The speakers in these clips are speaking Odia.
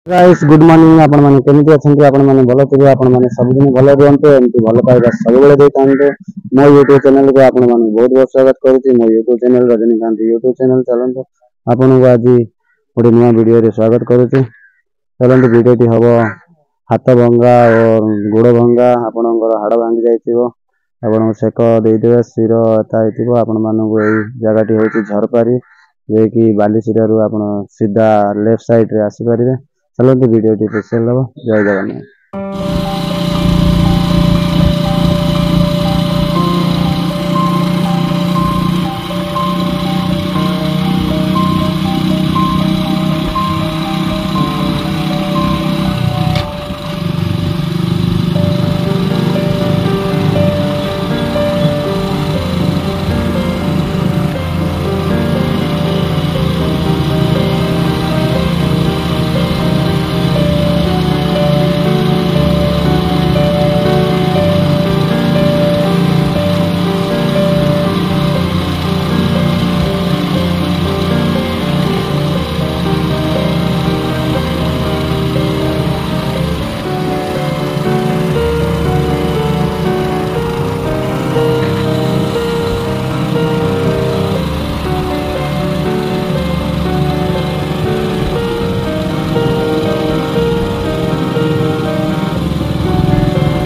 Guys, good morning. ଆପଣମାନେ କେମିତି ଅଛନ୍ତି? ଆପଣମାନେ ଭଲ ଥିବେ। ଆପଣମାନେ ସବୁଦିନ ଭଲ ରୁହନ୍ତୁ, ଏମିତି ଭଲ ପାଇବା ସବୁବେଳେ ଦେଇଥାନ୍ତୁ। ମୋ ୟୁଟ୍ୟୁବ ଚ୍ୟାନେଲକୁ ଆପଣମାନଙ୍କୁ ବହୁତ ବହୁତ ସ୍ୱାଗତ କରୁଛି। ମୋ YouTube channel Rajinikanth YouTube channel. ଚାଲନ୍ତୁ, ଆପଣଙ୍କୁ ଆଜି ଗୋଟେ ନୂଆ ଭିଡ଼ିଓରେ ସ୍ୱାଗତ କରୁଛି। ଚାଲନ୍ତୁ, ଭିଡ଼ିଓଟି ହବ ହାତ ଭଙ୍ଗା ଓ ଗୋଡ଼ ଭଙ୍ଗା। ଆପଣଙ୍କର ହାଡ଼ ଭାଙ୍ଗି ଯାଇଥିବ, ଆପଣଙ୍କୁ ସେକ ଦେଇଦେବେ, ଶିର ଏତା ହେଇଥିବ ଆପଣମାନଙ୍କୁ। ଏଇ ଜାଗାଟି ହେଉଛି ଝରପାରି, ଯିଏକି ବାଲିଶିରାରୁ ଆପଣ ସିଧା ଲେଫ୍ଟ ସାଇଡ୍ରେ ଆସିପାରିବେ। ଚାଲନ୍ତୁ, ଭିଡ଼ିଓଟି ସ୍ପେଶାଲ ହବ। ଜୟ ଜଗନ୍ନାଥ।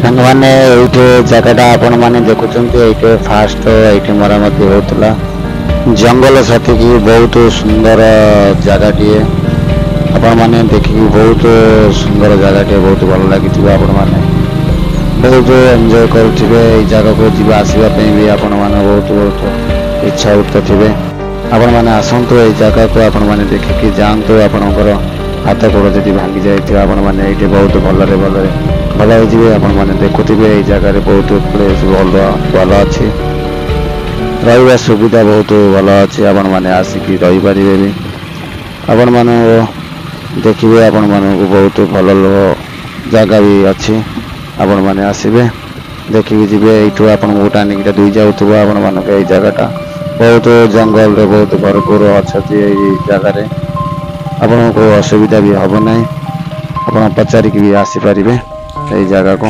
ସାଙ୍ଗମାନେ, ଏଇଠି ଜାଗାଟା ଆପଣମାନେ ଦେଖୁଛନ୍ତି, ଏଇଠି ଫାଷ୍ଟ ଏଇଠି ମରାମତି ହେଉଥିଲା। ଜଙ୍ଗଲ ସାଥିକି ବହୁତ ସୁନ୍ଦର ଜାଗାଟିଏ। ଆପଣମାନେ ଦେଖିକି ବହୁତ ସୁନ୍ଦର ଜାଗାଟିଏ, ବହୁତ ଭଲ ଲାଗିଥିବ। ଆପଣମାନେ ବହୁତ ଏନ୍ଜୟ କରୁଥିବେ। ଏଇ ଜାଗାକୁ ଯିବା ଆସିବା ପାଇଁ ବି ଆପଣମାନେ ବହୁତ ବହୁତ ଇଚ୍ଛା ଥିବେ। ଆପଣମାନେ ଆସନ୍ତୁ ଏଇ ଜାଗାକୁ, ଆପଣମାନେ ଦେଖିକି ଯାଆନ୍ତୁ। ଆପଣଙ୍କର ହାତ ଗୋଡ଼ ଯଦି ଭାଙ୍ଗି ଯାଇଥିବ, ଆପଣମାନେ ଏଇଠି ବହୁତ ଭଲରେ ଭଲରେ ଭଲ ହେଇଯିବେ। ଆପଣମାନେ ଦେଖୁଥିବେ, ଏଇ ଜାଗାରେ ବହୁତ ପ୍ଲେସ୍ ଭଲ ଭଲ ଅଛି, ରହିବା ସୁବିଧା ବହୁତ ଭଲ ଅଛି। ଆପଣମାନେ ଆସିକି ରହିପାରିବେ ବି। ଆପଣମାନଙ୍କୁ ଦେଖିବେ, ଆପଣମାନଙ୍କୁ ବହୁତ ଭଲ ଜାଗା ବି ଅଛି। ଆପଣମାନେ ଆସିବେ, ଦେଖିକି ଯିବେ। ଏଇଠୁ ଆପଣଙ୍କୁ ଟାଣିକିଟା ଦୁଇ ଯାଉଥିବ ଆପଣମାନଙ୍କୁ। ଏଇ ଜାଗାଟା ବହୁତ ଜଙ୍ଗଲରେ ବହୁତ ଭରପୁର ଅଛନ୍ତି। ଏଇ ଜାଗାରେ ଆପଣଙ୍କୁ ଅସୁବିଧା ବି ହେବ ନାହିଁ। ଆପଣ ପଚାରିକି ବି ଆସିପାରିବେ ଏଇ ଜାଗାକୁ।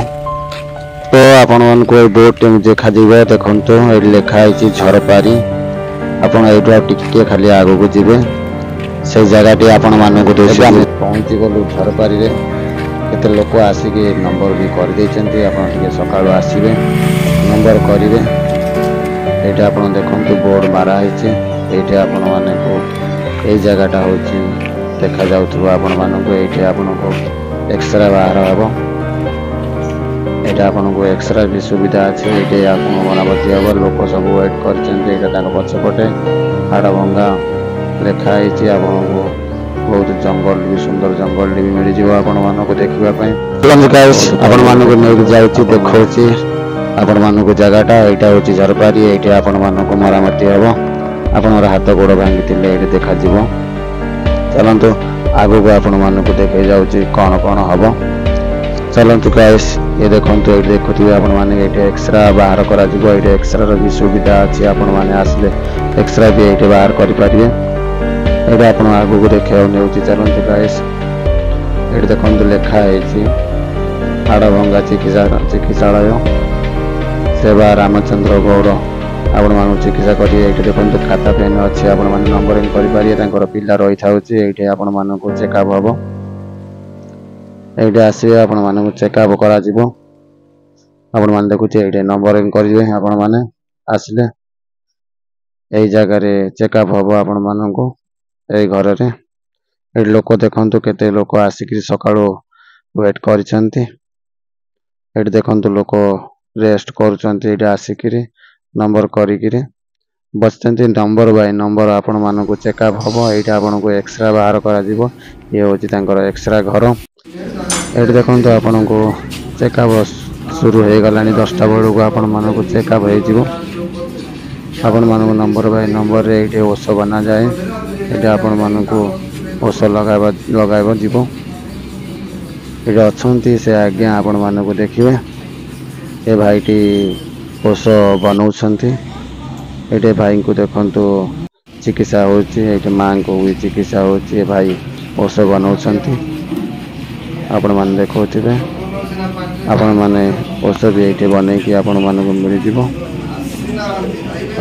ତ ଆପଣମାନଙ୍କୁ ଏଇ ବୋର୍ଡଟି ଦେଖାଯିବ। ଦେଖନ୍ତୁ, ଏଇଠି ଲେଖା ହେଇଛି ଝରପାରି। ଆପଣ ଏଇଠୁ ଆଉ ଟିକେ ଖାଲି ଆଗକୁ ଯିବେ, ସେଇ ଜାଗାଟି ଆପଣମାନଙ୍କୁ। ଆମେ ପହଞ୍ଚି ଗଲୁ ଝରପାରିରେ। କେତେ ଲୋକ ଆସିକି ନମ୍ବର ବି କରିଦେଇଛନ୍ତି। ଆପଣ ଟିକେ ସକାଳୁ ଆସିବେ, ନମ୍ବର କରିବେ। ଏଇଟା ଆପଣ ଦେଖନ୍ତୁ, ବୋର୍ଡ ମାରା ହେଇଛି ଏଇଠି। ଆପଣମାନଙ୍କୁ ଏଇ ଜାଗାଟା ହେଉଛି ଦେଖାଯାଉଥିବ ଆପଣମାନଙ୍କୁ। ଏଇଠି ଆପଣଙ୍କୁ ଏକ୍ସରେ ବାହାର ହେବ। ଏଇଟା ଆପଣଙ୍କୁ ଏକ୍ସରେ ବି ସୁବିଧା ଅଛି। ଏଇଠି ଆପଣଙ୍କୁ ମରାମତି ହେବ। ଲୋକ ସବୁ ୱେଟ୍ କରିଛନ୍ତି। ଏଇଟା ତାଙ୍କ ପଛପଟେ ହାଡ଼ ଭଙ୍ଗା ଲେଖା ହେଇଛି। ଆପଣଙ୍କୁ ବହୁତ ଜଙ୍ଗଲ ବି, ସୁନ୍ଦର ଜଙ୍ଗଲଟି ବି ମିଳିଯିବ ଆପଣମାନଙ୍କୁ ଦେଖିବା ପାଇଁ। ଆପଣମାନଙ୍କୁ ନେଇକି ଯାଉଛି, ଦେଖାଉଛି ଆପଣମାନଙ୍କୁ ଜାଗାଟା। ଏଇଟା ହେଉଛି ଝରପାରି। ଏଇଠି ଆପଣମାନଙ୍କୁ ମରାମତି ହେବ। ଆପଣଙ୍କର ହାତ ଗୋଡ଼ ଭାଙ୍ଗିଥିଲେ ଏଇଠି ଦେଖାଯିବ। ଚାଲନ୍ତୁ, ଆଗକୁ ଆପଣମାନଙ୍କୁ ଦେଖେଇ ଯାଉଛି କ'ଣ କ'ଣ ହବ। ଚାଲନ୍ତୁ ଗାଇସ୍, ଏ ଦେଖନ୍ତୁ, ଏଇଠି ଦେଖୁଥିବେ ଆପଣମାନେ, ଏଇଠି ଏକ୍ସରା ବାହାର କରାଯିବ। ଏଇଠି ଏକ୍ସରାର ବି ସୁବିଧା ଅଛି। ଆପଣମାନେ ଆସିଲେ ଏକ୍ସରା ବି ଏଇଠି ବାହାର କରିପାରିବେ। ଏଇଟା ଆପଣ ଆଗକୁ ଦେଖିବାକୁ ନେଉଛି। ଚାଲନ୍ତୁ ଗାଇସ୍, ଏଇଠି ଦେଖନ୍ତୁ, ଲେଖା ହେଇଛି ହାଡ଼ଭଙ୍ଗା ଚିକିତ୍ସା ଚିକିତ୍ସାଳୟ ସେବା ରାମଚନ୍ଦ୍ର ଗୌଡ଼। ଆପଣମାନଙ୍କୁ ଚିକିତ୍ସା କରିବେ। ଏଇଠି ଦେଖନ୍ତୁ, ଖାତା ପେନ୍ ଅଛି, ଆପଣମାନେ ନମ୍ବରିଂ କରିପାରିବେ। ତାଙ୍କର ପିଲା ରହିଥାଉଛି। ଏଇଠି ଆପଣମାନଙ୍କୁ ଚେକଅପ୍ ହେବ। ଏଇଠି ଆସିବେ, ଆପଣମାନଙ୍କୁ ଚେକଅପ୍ କରାଯିବ। ଆପଣମାନେ ଦେଖୁଥିବେ, ଏଇଠି ନମ୍ବରିଂ କରିବେ। ଆପଣମାନେ ଆସିଲେ ଏଇ ଜାଗାରେ ଚେକଅପ୍ ହେବ ଆପଣମାନଙ୍କୁ ଏଇ ଘରରେ। ଏଇଠି ଲୋକ ଦେଖନ୍ତୁ, କେତେ ଲୋକ ଆସିକିରି ସକାଳୁ ୱେଟ୍ କରିଛନ୍ତି। ଏଇଠି ଦେଖନ୍ତୁ, ଲୋକ ରେଷ୍ଟ କରୁଛନ୍ତି। ଏଇଠି ଆସିକିରି ନମ୍ବର କରିକିରି ବସିଛନ୍ତି। ନମ୍ବର ବାଇ ନମ୍ବର ଆପଣମାନଙ୍କୁ ଚେକଅପ୍ ହେବ। ଏଇଠି ଆପଣଙ୍କୁ ଏକ୍ସରେ ବାହାର କରାଯିବ। ଇଏ ହେଉଛି ତାଙ୍କର ଏକ୍ସରେ ଘର। ଏଇଠି ଦେଖନ୍ତୁ, ଆପଣଙ୍କୁ ଚେକଅପ୍ ଶୁରୁ ହେଇଗଲାଣି। 10ଟା ବେଳକୁ ଆପଣମାନଙ୍କୁ ଚେକଅପ୍ ହେଇଯିବ। ଆପଣମାନଙ୍କୁ ନମ୍ବର ବାଇ ନମ୍ବରରେ ଏଇଠି ଔଷଧ ବନାଯାଏ। ଏଇଠି ଆପଣମାନଙ୍କୁ ଔଷଧ ଲଗାଇବା ଲଗାଇବ ଯିବ। ଏଇଠି ଅଛନ୍ତି ସେ ଆଜ୍ଞା, ଆପଣମାନଙ୍କୁ ଦେଖିବେ। ଏ ଭାଇଟି ଔଷଧ ବନଉଛନ୍ତି। ଏଇଠି ଭାଇଙ୍କୁ ଦେଖନ୍ତୁ, ଚିକିତ୍ସା ହେଉଛି। ଏଇଠି ମାଆଙ୍କୁ ବି ଚିକିତ୍ସା ହେଉଛି। ଏ ଭାଇ ଔଷଧ ବନଉଛନ୍ତି। ଆପଣମାନେ ଦେଖାଉଥିବେ। ଆପଣମାନେ ଔଷଧ ବି ଏଇଠି ବନେଇକି ଆପଣମାନଙ୍କୁ ମିଳିଯିବ।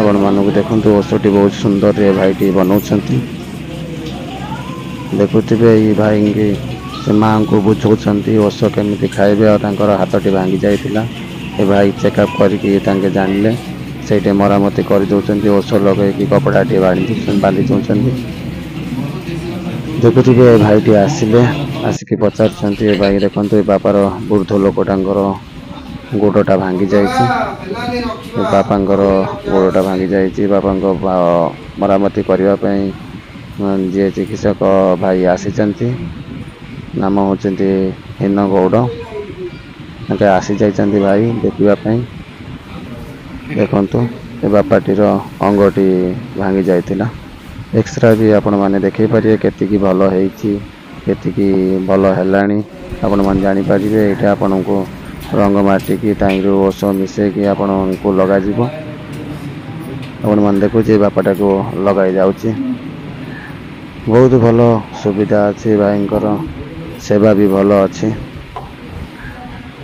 ଆପଣମାନଙ୍କୁ ଦେଖନ୍ତୁ, ଔଷଧଟି ବହୁତ ସୁନ୍ଦରରେ ଭାଇଟି ବନଉଛନ୍ତି। ଦେଖୁଥିବେ, ଏଇ ଭାଇଙ୍କି ସେ ମାଆଙ୍କୁ ବୁଝାଉଛନ୍ତି ଔଷଧ କେମିତି ଖାଇବେ। ଆଉ ତାଙ୍କର ହାତଟି ଭାଙ୍ଗି ଯାଇଥିଲା, ଏ ଭାଇ ଚେକଅପ୍ କରିକି ତାଙ୍କେ ଜାଣିଲେ, ସେଇଠି ମରାମତି କରିଦେଉଛନ୍ତି। ଔଷଧ ଲଗେଇକି କପଡ଼ାଟି ବାନ୍ଧି ଦେଉଛନ୍ତି। ଦେଖୁଥିବେ, ଏ ଭାଇଟି ଆସିଲେ, ଆସିକି ପଚାରୁଛନ୍ତି। ଏ ଭାଇ ଦେଖନ୍ତୁ, ଏ ବାପାର, ବୃଦ୍ଧ ଲୋକଟାଙ୍କର ଗୋଡ଼ଟା ଭାଙ୍ଗି ଯାଇଛି। ବାପାଙ୍କର ଗୋଡ଼ଟା ଭାଙ୍ଗି ଯାଇଛି। ବାପାଙ୍କ ମରାମତି କରିବା ପାଇଁ ଯିଏ ଚିକିତ୍ସକ ଭାଇ ଆସିଛନ୍ତି, ନାମ ହେଉଛନ୍ତି ହୀନ ଗୌଡ଼। ତାଙ୍କେ ଆସିଯାଇଛନ୍ତି ଭାଇ ଦେଖିବା ପାଇଁ। ଦେଖନ୍ତୁ, ଏ ବାପାଟିର ଅଙ୍ଗଟି ଭାଙ୍ଗି ଯାଇଥିଲା। ଏକ୍ସରେ ବି ଆପଣମାନେ ଦେଖେଇ ପାରିବେ, କେତିକି ଭଲ ହେଇଛି, କେତିକି ଭଲ ହେଲାଣି ଆପଣମାନେ ଜାଣିପାରିବେ। ଏଇଟା ଆପଣଙ୍କୁ ରଙ୍ଗ ମାଟିକି ତାହିଁରୁ ଔଷଧ ମିଶେଇକି ଆପଣଙ୍କୁ ଲଗାଯିବ। ଆପଣମାନେ ଦେଖୁଛି, ଏ ବାପାଟାକୁ ଲଗାଇ ଯାଉଛି। ବହୁତ ଭଲ ସୁବିଧା ଅଛି, ଭାଇଙ୍କର ସେବା ବି ଭଲ ଅଛି।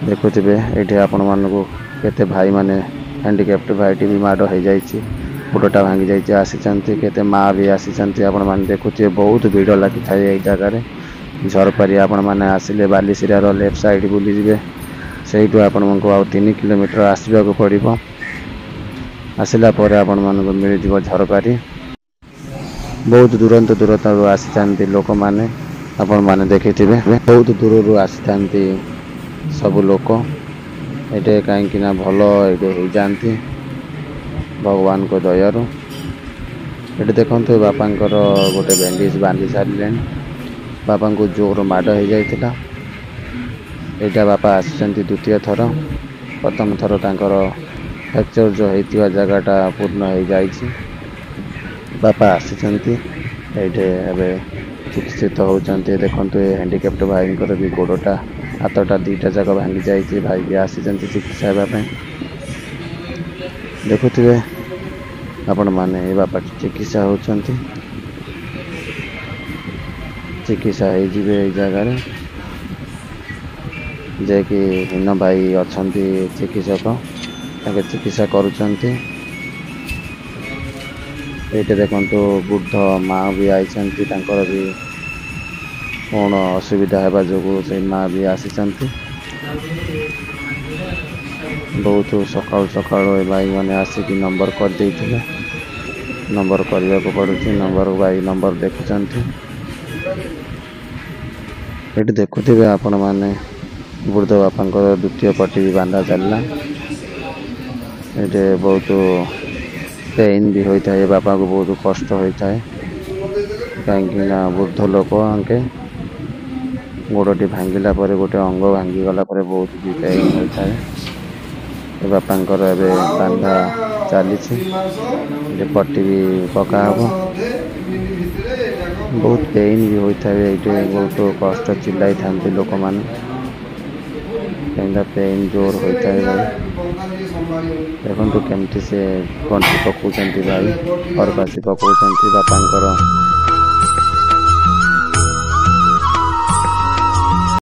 ଦେଖୁଥିବେ, ଏଇଠି ଆପଣମାନଙ୍କୁ କେତେ ଭାଇମାନେ, ହ୍ୟାଣ୍ଡିକ୍ୟାପ୍ଟ ଭାଇଟି ବି ମାଡ଼ ହେଇଯାଇଛି, ଗୋଡ଼ଟା ଭାଙ୍ଗି ଯାଇଛି, ଆସିଛନ୍ତି। କେତେ ମା ବି ଆସିଛନ୍ତି। ଆପଣମାନେ ଦେଖୁଥିବେ, ବହୁତ ଭିଡ଼ ଲାଗିଥାଏ ଏଇ ଜାଗାରେ। ଝରପାରି ଆପଣମାନେ ଆସିଲେ ବାଲିସିରାର ଲେଫ୍ଟ ସାଇଡ଼୍ ବୁଲିଯିବେ। ସେଇଠୁ ଆପଣଙ୍କୁ ଆଉ 3 କିଲୋମିଟର ଆସିବାକୁ ପଡ଼ିବ। ଆସିଲା ପରେ ଆପଣମାନଙ୍କୁ ମିଳିଯିବ ଝରପାରି। ବହୁତ ଦୂରାନ୍ତ ଦୂରତାରୁ ଆସିଥାନ୍ତି ଲୋକମାନେ। ଆପଣମାନେ ଦେଖିଥିବେ, ବହୁତ ଦୂରରୁ ଆସିଥାନ୍ତି ସବୁ ଲୋକ ଏଠି, କାହିଁକି ନା ଭଲ ଏଇଠି ହେଇଯାଆନ୍ତି ଭଗବାନଙ୍କ ଦୟାରୁ। ଏଠି ଦେଖନ୍ତୁ, ବାପାଙ୍କର ଗୋଟେ ବ୍ୟାଣ୍ଡେଜ୍ ବାନ୍ଧି ସାରିଲେଣି। ବାପାଙ୍କୁ ଜୋର ମାଡ଼ ହେଇଯାଇଥିଲା। ଏଇଟା ବାପା ଆସିଛନ୍ତି ଦ୍ୱିତୀୟ ଥର। ପ୍ରଥମ ଥର ତାଙ୍କର ଫ୍ରାକ୍ଚର ଯେଉଁ ହେଇଥିବା ଜାଗାଟା ପୂର୍ଣ୍ଣ ହେଇଯାଇଛି। ବାପା ଆସିଛନ୍ତି ଏଇଠି, ଏବେ ଚିକିତ୍ସିତ ହେଉଛନ୍ତି। ଦେଖନ୍ତୁ, ଏ ହ୍ୟାଣ୍ଡିକ୍ୟାପ୍ଟ ଭାଇଙ୍କର ବି ଗୋଡ଼ଟା, ହାତଟା ଦୁଇଟା ଯାକ ଭାଙ୍ଗି ଯାଇଛି। ଭାଇ ବି ଆସିଛନ୍ତି ଚିକିତ୍ସା ହେବା ପାଇଁ। ଦେଖୁଥିବେ ଆପଣମାନେ, ଏ ବାପା ଚିକିତ୍ସା ହେଉଛନ୍ତି। ଚିକିତ୍ସା ହେଇଯିବେ ଏଇ ଜାଗାରେ। ଯିଏକି ହୀନ ଭାଇ ଅଛନ୍ତି ଚିକିତ୍ସକ, ତାଙ୍କେ ଚିକିତ୍ସା କରୁଛନ୍ତି। ଏଇଠି ଦେଖନ୍ତୁ, ବୃଦ୍ଧ ମା ବି ଆଇଛନ୍ତି। ତାଙ୍କର ବି କ'ଣ ଅସୁବିଧା ହେବା ଯୋଗୁଁ ସେଇ ମା ବି ଆସିଛନ୍ତି। ବହୁତ ସକାଳୁ ସକାଳୁ ଏ ଭାଇମାନେ ଆସିକି ନମ୍ବର କରିଦେଇଥିଲେ। ନମ୍ବର କରିବାକୁ ପଡ଼ୁଛି। ନମ୍ବର ଭାଇ ନମ୍ବର ଦେଖୁଛନ୍ତି। ଏଠି ଦେଖୁଥିବେ ଆପଣମାନେ, ବୃଦ୍ଧ ବାପାଙ୍କର ଦ୍ୱିତୀୟ ପଟି ବି ବାନ୍ଧା ଚାଲିଲା। ଏଠି ବହୁତ ପେନ୍ ବି ହୋଇଥାଏ, ବାପାଙ୍କୁ ବହୁତ କଷ୍ଟ ହୋଇଥାଏ, କାହିଁକି ନା ବୃଦ୍ଧ ଲୋକ ଆଙ୍କେ। ଗୋଡ଼ଟି ଭାଙ୍ଗିଲା ପରେ, ଗୋଟେ ଅଙ୍ଗ ଭାଙ୍ଗିଗଲା ପରେ ବହୁତ ବି ପେନ୍ ହୋଇଥାଏ। ଏ ବାପାଙ୍କର ଏବେ ବାନ୍ଧା ଚାଲିଛି, ଏଠି ପଟି ବି ପକା ହବ। ବହୁତ ପେନ୍ ବି ହୋଇଥାଏ ଏଇଠି, ବହୁତ କଷ୍ଟ, ଚିଲ୍ଲାଇଥାନ୍ତି ଲୋକମାନେ, କାହିଁକିନା ପେନ୍ ଜୋର ହୋଇଥାଏ। ଭାଇ ଦେଖନ୍ତୁ, କେମିତି ସେ ଗଣ୍ଠି ପକାଉଛନ୍ତି, ଭାଇ ଫରପାସି ପକାଉଛନ୍ତି। ବାପାଙ୍କର